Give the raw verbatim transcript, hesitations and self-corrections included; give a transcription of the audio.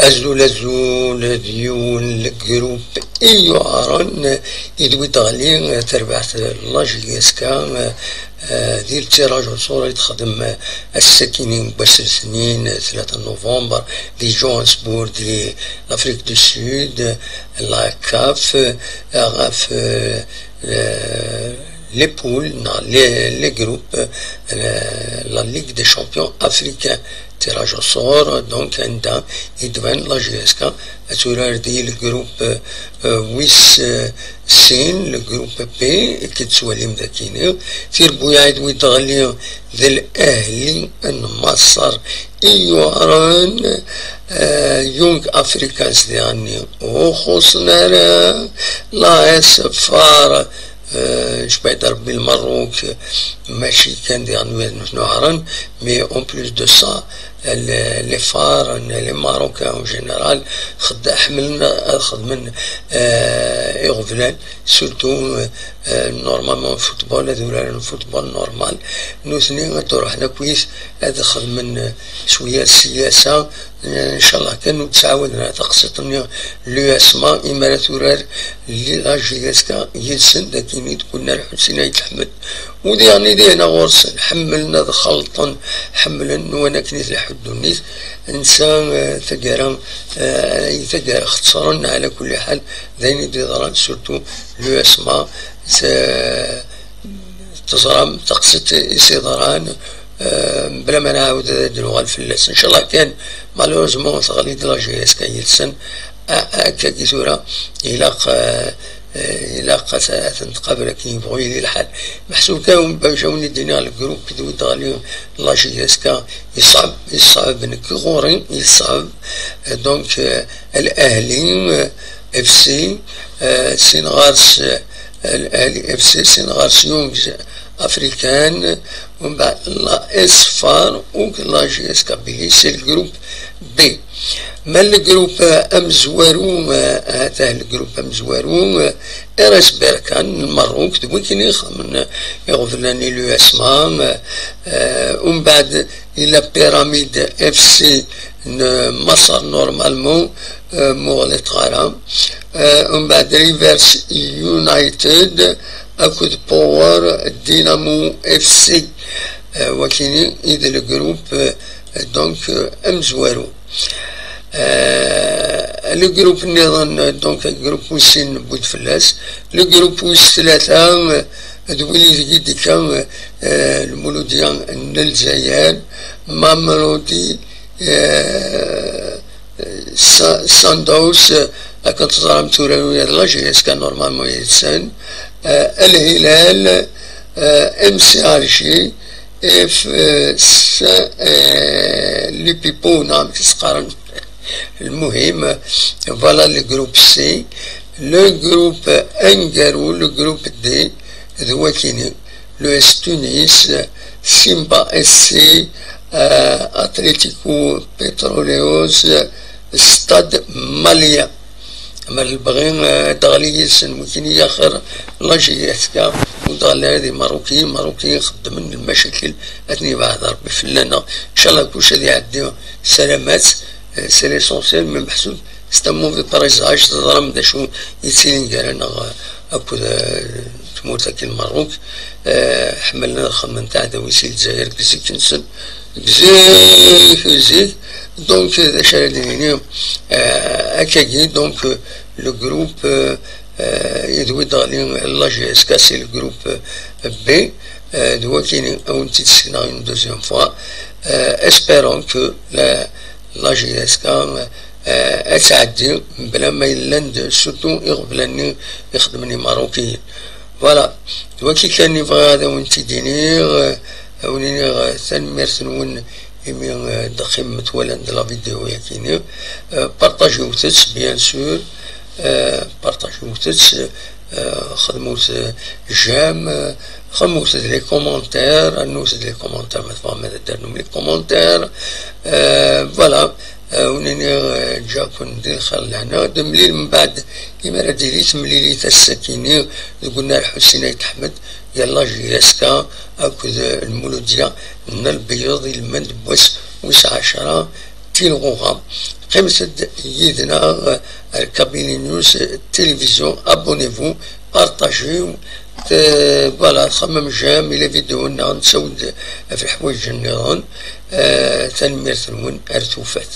Azul, azul, d yiwen n legrup i yuɛren, i d wi d-ɣli terbaɛt n la J S K, eh, di le tirage au sort i texdem ass-akini n wass n letnin, tlata novembre, di Johannesburg, di l'Afrique du Sud, la CAF, eh, ɣef, eh, eh, les poules, neɣ les, les groupes, eh, la Ligue des champions africains. Tirage au sort, donc, anda i d-tban la J S K ad turar di le groupe, eh, wis, eh, sin, le groupe B, i k-tettwalim d akini. Tirbuyaɛ i d-wi d-ɣli d L'Ahli n Maṣer i yuɛren, eh, Young Africans diɣenni ur xuṣṣen ara, la S F R, eh, jbayd Rebbi Lmerruk, mačči kan diɣen wid nuɛren, mais en plus de ça, les, les F A R, les Marocains en général, xed-, ḥemmlen ad xedmen, eh, iɣeblan, surtout, eh, normalement football, ad uraren football normal. Nutni ad d-ruḥen akkit, ad xedmen, eh, cwiya n ssiyasa, eh, ncallah kan ur ttɛawaden ara taqsiṭ-nni l'U S M A, imi ara turar la J S K yid-sen, d akken i d-kunna Lḥusin Ayt Ḥmed. U diɣen i dihna ɣur-sen, ḥemmlen ad xelṭen, ḥemmlen, nwan akken i tleḥḥu ddunit. Nsa, eh, taggara, eh, i taggara xettren, ɛla kulli ḥal, d ayen i d-iḍran, surtout l'U S M A, t-, teẓram taqsiṭ i s-iḍran, eh, mebla ma nɛawed ad d-nuɣal fell-as. Ncallah kan, malheureusement, teɣli-d la J S K yid-sen. A-, akkagi tura, ilaq, eh, eh, ilaq ad, ad ten-tqabel akken yebɣu yili lḥal. Meḥsub kan, bac a wen-id-iniɣ, le groupe d wi d-ɣli la J S K, yeṣɛeb, yeṣɛeb, nekk ɣur-i, yeṣɛeb. Eh, donc, eh, Al Ahli, eh, F C, eh, sin ɣer-s, eh, Al Ahli F C, sin ɣer-s Young African, umbeɛd la S F R, u la J S Kabylie, c'est le groupe B. Ma le groupe, eh, amezwaru, eh, atah le groupe amezwaru, eh, R S Berkane n Lmerruk, d wigini ixedmen iɣeblan i l'U S M A, eh, eh, umbeɛd ila Pyramide F C n Maṣer normalement, eh, m'ur ɣliṭeɣ ara. Eh, umbeɛd Rivers United akked Power Dynamo F C. Eh, wakini i d le groupe, eh, donc, eh, amezwaru. Eh, le groupe nniḍen, eh, donc, groupe wis sin newwi-d fell-as. Le groupe wis tlata, eh, d win ideg i d-ikka, eh, Lmuludya n Lezzayer, Mamelodi, eh, Sa-, Sundowns, eh, akken teẓram tura, ula d la J S K normalement yid-sen, eh, Al Hilal, eh, M C Alger, F, eh, s-, eh, Lupipo, neɣ amek i s-qqaren. Lmuhim, voilà le groupe C. Le groupe aneggaru, le groupe D, d wakini. L'U S Tunis, Simba S C, eh, Atlético Petroleos, Stade Malien. Ama lebɣi, eh, ad d-ɣli yid-sen, wikini axir la J S K, ur d-ɣli ara d Imarukiyen. Imarukiyen xeddmen lmacakel, ad ten-yebɛed Rebbi fell-aneɣ. Ncallah kullec ad iɛeddi, salamat, eh, c'est l'essentiel, mais meḥsub c'est un mauvais présage, teẓram d acu yettilin gar-aneɣ, eh, akked, eh, tmurt-agi n Lmerruk. Eh, ḥemmlen ad xedmen taɛdawit si Lezzayer deg zik-nsen, deg zik, zik. Donc, d acu ara d-nini, eh, akkagi, donc, eh, le groupe, eh, eh, i d wi d-ɣli la J S K, c'est le groupe, eh, B, eh, d wakini a wen-t-id-sekneɣ une deuxième fois. Eh, espérons que la, la J S K, eh, ad tɛeddi mebla ma yellan-d, surtout iɣeblan-nni ixedmen Imarukiyen. Voilà, d waki kan i bɣiɣ ad awen-t-id-iniɣ, eh, ad wen-iniɣ, eh, tanemmirt-nwen imi, eh, d-teqqimemt twalam-d la vidéo-yagi-nni. Eh, partagewt-tt, bien sûr, eh, partagewt-tt, eh, xedmut, eh, j'aime, eh, xedmut-d les commentaires, rnut-d les commentaires, ma tebɣam ad d-ternum les commentaires. Eh, voilà, eh, wen-iniɣ, eh, ǧǧiɣ-ken di lxir lehna, ad nemlil mbeɛd, imi ara d-tili temlilit ass-akini deg unnar Ḥusin Ayt Ḥmed, gar la J S K akked, eh, Lmuludya n Lbeyyeḍ, ilmend n wass wis ɛecra, tilɣuɣa. Qqimet-d yid-neɣ ar Kabylie News Télévision, abonnez-vous, partagez-vous, euh, voilà, txemmem j'aime i les vidéos-nneɣ, nessaweḍ ɣef leḥwayeǧ nniḍen. Euh, tanemmirt-nwen, ar tufat.